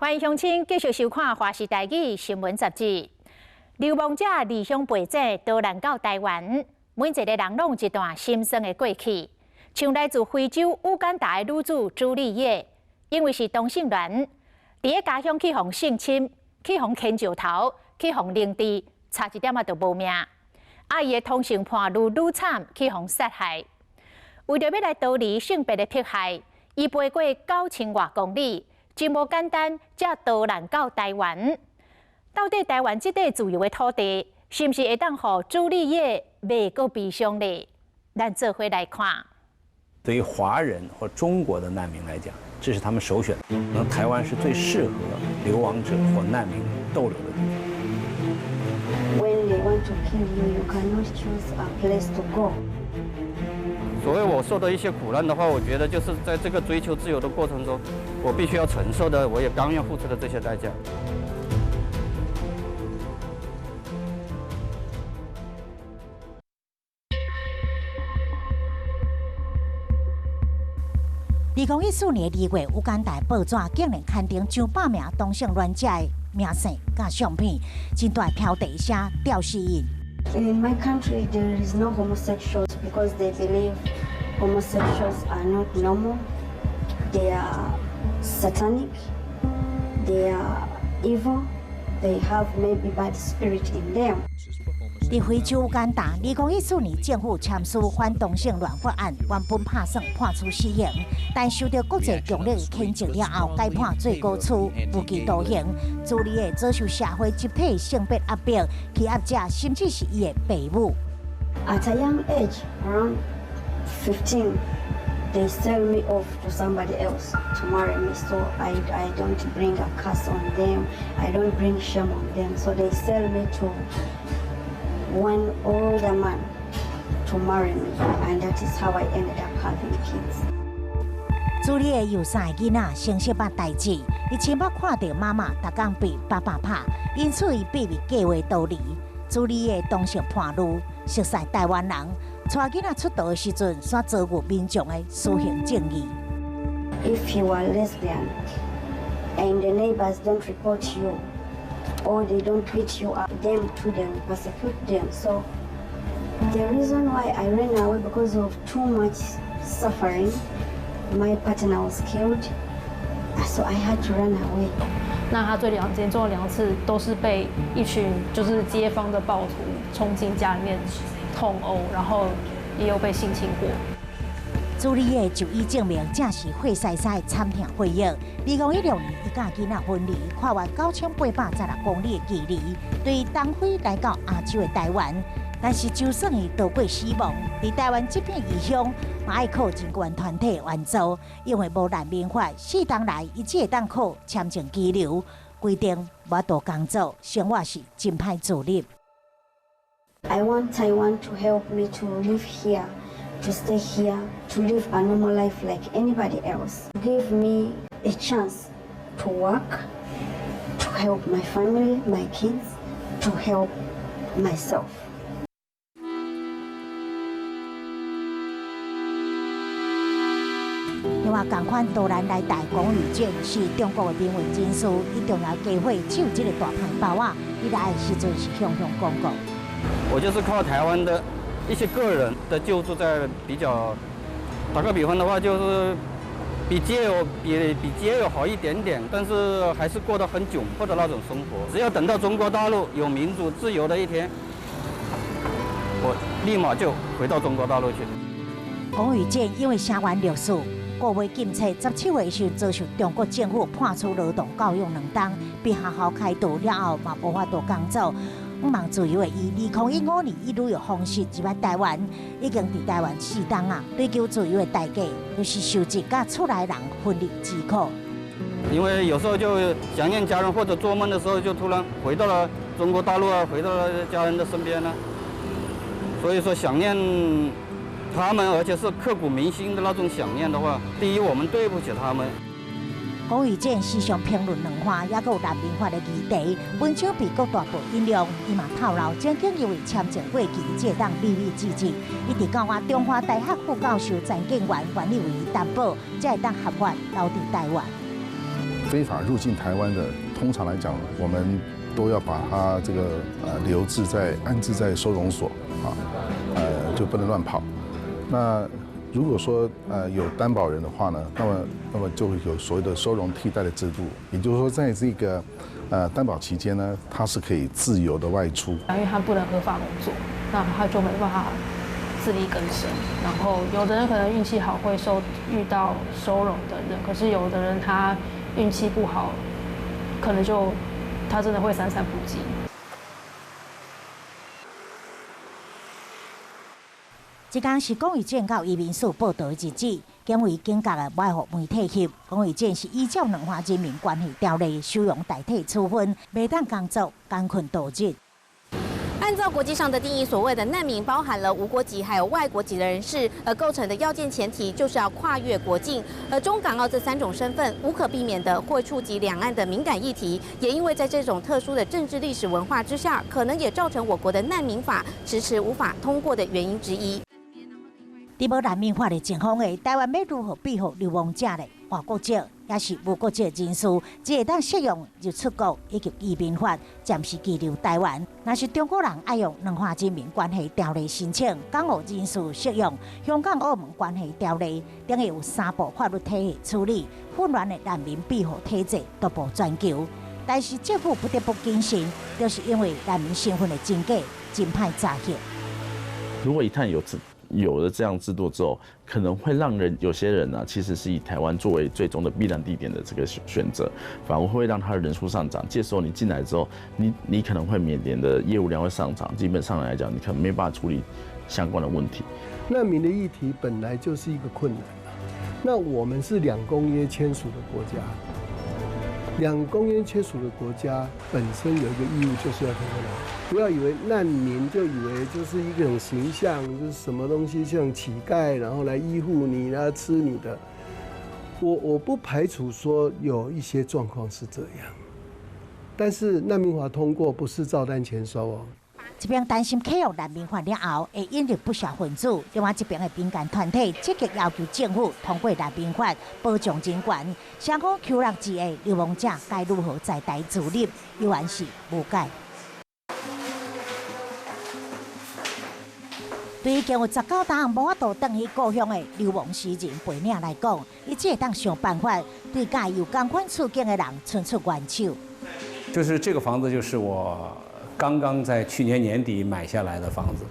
歡迎鄉親繼續收看《華視台語新聞雜誌》。流亡者離鄉背井，逃難到台灣，每一個人攏有一段心酸的過去。像來自非洲烏干達的女子朱麗葉，因為是同性戀，佇咧家鄉去予性侵，去予牽石頭，去予凌遲，差一點仔就無命。啊，伊的同性伴侶愈慘，去予殺害。為著欲來逃離性別的迫害，伊飛過9000外公里，真無簡單，才逃難到台灣。到底台灣這塊自由的土地，是毋是會當予朱麗葉袂閣悲傷呢？咱做伙來看。對於華人或中國的難民來講，這是他們首選。那台灣是最適合流亡者或難民逗留的地方。 When they want to kill you, you cannot choose a place to go. 所謂我受的一些苦難的話，我覺得就是在這個追求自由的過程中，我必須要承受的，我也甘願付出的這些代價。2014年2月，烏干達報紙竟然刊登上百名同性戀者的名姓佮相片，真大標題寫吊死𪜶。 In my country, there is no homosexuals because they believe homosexuals are not normal. They are satanic. They are evil. They have maybe bad spirit in them. 佇非洲烏干達，2014年政府簽署反同性戀法案，原本拍算判處死刑，但受到國際強烈譴責了後，改判罪過處無期徒刑。朱麗葉遭受社會集體性別壓迫，欺壓者甚至是伊的爸母。 At a young age, around 15, they sell me off to somebody else to marry me, so I don't bring a curse on them, I don't bring shame on them, so they sell me to one older man to marry me, and that is how I ended up having kids. 朱麗葉有三个囡仔，生小捌代誌，伊親目看著媽媽逐工被爸爸拍，因此伊秘密計劃逃離。朱麗葉同性伴侶熟似台灣人，帶囡仔出逃的時陣，煞遭遇民眾的私刑正義。 If you are lesbian and the neighbors don't report you, or they don't beat you up, them too, they will persecute them. So the reason why I ran away because of too much suffering. My partner was killed, so I had to run away. 那他最連中2次都是被一群就是街坊的暴徒衝進家裡面痛毆，然後也有被性侵過。朱麗葉就醫證明，正是血絲絲的慘痛回憶。2016年，伊佮囡仔分離，跨越9816公里的距離，對東非來到亞洲的台灣。但是，就算伊逃過死亡，佇台灣這片異鄉，嘛愛靠人權團體援助，因為無難民法，4冬來伊只會當靠簽證居留，規定無法度工作，生活是真歹自理。 I want Taiwan to help me to live here, to stay here, to live a normal life like anybody else. Give me a chance to work, to help my family, my kids, to help myself. 另外，仝款逃難來台龔宇健是中國的民運人士，伊重要機會手這個大牌包仔，伊來的時陣是雄雄廣告。我就是靠台灣的一些個人的救助，在比較，打個比方的話，就是比街友好一點點，但是還是過得很窘迫的那種生活。只要等到中國大陸有民主自由的一天，我立馬就回到中國大陸去。龔宇健因為聲援六四，過尾禁冊，17歲時遭受中國政府判處勞動教育2冬，被學校開除了後，嘛無法度工作。向望自由的伊，2015年以旅遊方式入來台灣，已經佇台灣4冬啊。追求自由的代價，就是受盡佮厝內人分離之苦。因為有時候就想念家人，或者做夢的時候，就突然回到了中國大陸啊，回到了家人的身邊呢。所以說想念他們，而且是刻骨銘心的那種想念的話，第一，我們對不起他們。龔宇健時常評論兩岸，抑閣有難民法的議題，文章被各大報引用，伊嘛透露，曾經因為簽證過期，才會當秘密辭職。一直到我中華大學副教授陳建元願意為伊擔保，才會當合法留佇台灣。非法入境台灣的，通常來講，我們都要把他這個留置在安置在收容所啊，就不能亂跑。那如果說有擔保人的話呢，那麼就會有所謂的收容替代的制度，也就是說，在這個擔保期間呢，他是可以自由的外出。因為他不能合法工作，那他就沒辦法自力更生。然後有的人可能運氣好會遇到收容的人，可是有的人他運氣不好，可能就他真的會三餐不繼。這工是龔維正到移民署報到的日子，警衛警覺的無予媒體翕。龔維正是依照兩岸人民關係條例收容代替處分，袂當工作，艱困度日。按照國際上的定義，所謂的難民包含了無國籍還有外國籍的人士，而構成的要件前提就是要跨越國境。而中港澳這三種身份，無可避免的會觸及兩岸的敏感議題。也因為在這種特殊的政治歷史文化之下，可能也造成我國的難民法遲遲無法通過的原因之一。佇無難民法的情況下，台灣欲如何庇護流亡者呢？外國籍抑是無國籍人士，只會當適用入出國以及移民法，暫時羈留台灣。若是中國人愛用兩岸人民關係條例申請，港澳人士適用香港澳門關係條例，等於有三步法律體系處理混亂的難民庇護體制，獨步全球。但是政府不得不謹慎，就是因為難民身份的真假真歹查核。如果一旦有了這樣制度之後，可能會讓有些人呢，其實是以台灣作為最終的避難地點的這個選擇，反而會讓他的人數上漲。這時候你進來之後，你可能會每年的業務量會上漲，基本上來講，你可能沒辦法處理相關的問題。難民的議題本來就是一個困難，那我們是兩公約簽署的國家，兩公約簽署的國家本身有一個義務，就是要通過難。不要以為難民就以為就是一種形象，就是什麼東西像乞丐，然後來依附你啦，吃你的。我不排除說有一些狀況是這樣，但是難民法通過不是照單全收哦。一邊擔心啟用難民法了後會引入不肖分子，另外一邊的民間團體積極要求政府通過難民法保障人權。雙方求人之下，流亡者該如何在台自立，依然是無解。對已經有19冬無法度轉去故鄉的流亡詩人貝領來講，伊只會當想辦法對佮伊有仝款處境的人伸出援手。就是這個房子，就是我剛剛在去年年底買下來的房子。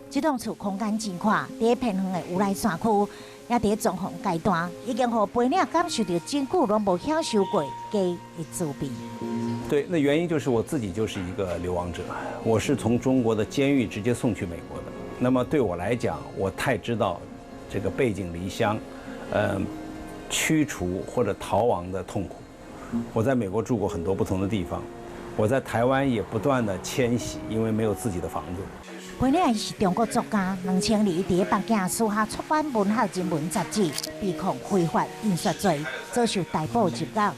這棟厝空間真闊，佇偏遠的烏來山區，也佇裝潢階段，已經予貝領感受著真久攏無享受過家的滋味。對，那原因就是我自己就是一個流亡者，我是從中國的監獄直接送去美國的。那麼對我來講，我太知道這個背井離鄉，驅逐或者逃亡的痛苦。我在美國住過很多不同的地方，我在台灣也不斷的遷徙，因為沒有自己的房子。貝領是中國作家，2000年佇北京私下出版文學人文雜誌，被控非法印刷罪，遭受逮捕入獄。了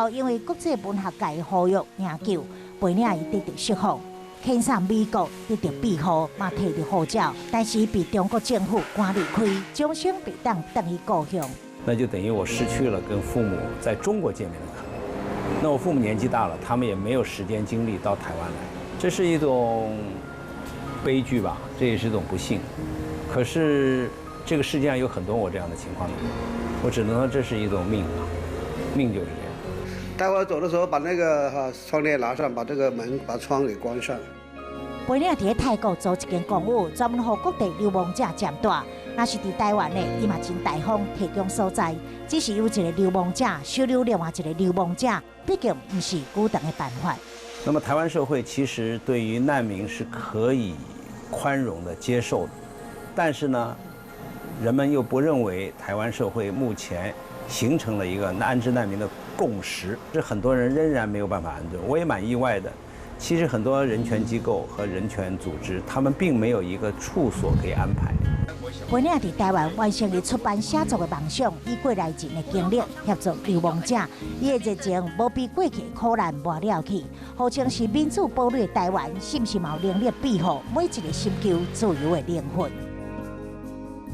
後因為國際文學界呼籲營救，貝領伊得著釋放。遣送美國得著庇護，嘛提著護照，但是被中國政府趕離開，終生袂當轉去故鄉。那就等於我失去了跟父母在中國見面的可能。那我父母年紀大了，他們也沒有時間精力到台灣來，這是一種悲劇吧，這也是一種不幸。可是這個世界上有很多我這樣的情況的人，我只能說這是一種命啊，命就是這樣。待會兒走的時候，把那個窗簾拿上，把這個門、把窗給關上。貝領佇泰國租一間公寓，專門予各地流亡者暫住。若是佇台灣的，伊嘛真大方提供所在。只是有一個流亡者收留另外一個流亡者，畢竟毋是孤單的辦法。那麼台灣社會其實對於難民是可以寬容的接受的，但是呢，人們又不認為台灣社會目前形成了一個安置難民的共識，這很多人仍然沒有辦法安頓。我也蠻意外的。其實很多人權機構和人權組織，他們並沒有一個處所可以安排。貝領佇台灣完成伊出版寫作的夢想，以過來人的經歷協助流亡者，伊的熱情無被過去苦難磨了去。號稱是民主堡壘的台灣，是毋是嘛有能力庇護每一個尋求自由的靈魂？